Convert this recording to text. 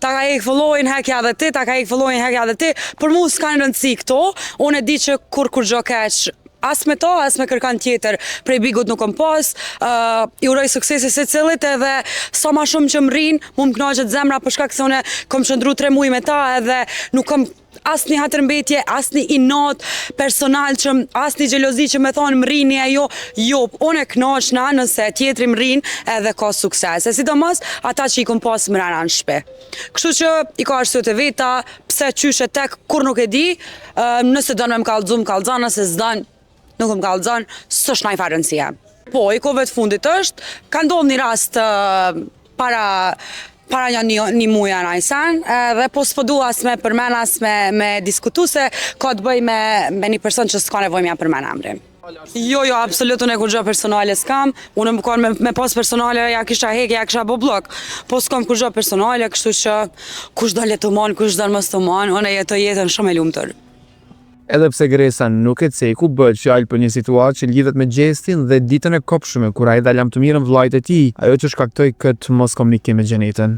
Ta ka hek followin, hekja edhe ti, ta ka hek followin, hekja edhe ti. Për mu s'kanë rëndësi këto, unë e di që kur kurgjo keq as me to, as me kërkan tjetër prej Bigut nuk kom pas, uh, i uroj suksese secilit edhe sa ma shumë që më rrinë, mu më kënaqet zemra për shkak se unë kom qëndru 3 muaj me ta edhe nuk kom asnjë hatërmbetje, asnjë inat personal që asnjë xhelozi që me thonë më rrini e jo, jo, unë e kënaqna nëse tjetri më rrin edhe ka sukses. E sidomos ata që i kom pas mrena në shtëpi. Kështu që i ka arsyet e veta, pse qysh e tek, kur nuk e di, ë, nëse don me më kallxu, më kallxon, nëse s'don, nuk më kallxon, s'është ndaj farë rëndësie. Po, i kohëve të fundit është, ka ndodhur një rast ë, para para një, një, një muja në sen, edhe po s'po du as me përmen, as me, me diskutu se ka të bëj me, me një person që s'ka nevojë me ja përmen emrin. Jo, jo, absolut unë e kurgjo personale s'kam, unë më kanë me, me pas personale, ja kisha hek, ja kisha bo bllok, po s'kam kurgjo personale, kështu që kush do le të mon, kush do mos të mon, unë e jetoj jetën shumë e lumtur. Edhe pse Gresa nuk e ceku, bëhet fjalë për një situatë që lidhet me Gjestin dhe ditën e kobshme kur ai dha lamtumirën vllait të tij, ajo që shkaktoi këtë moskomunikim me Xhenetën.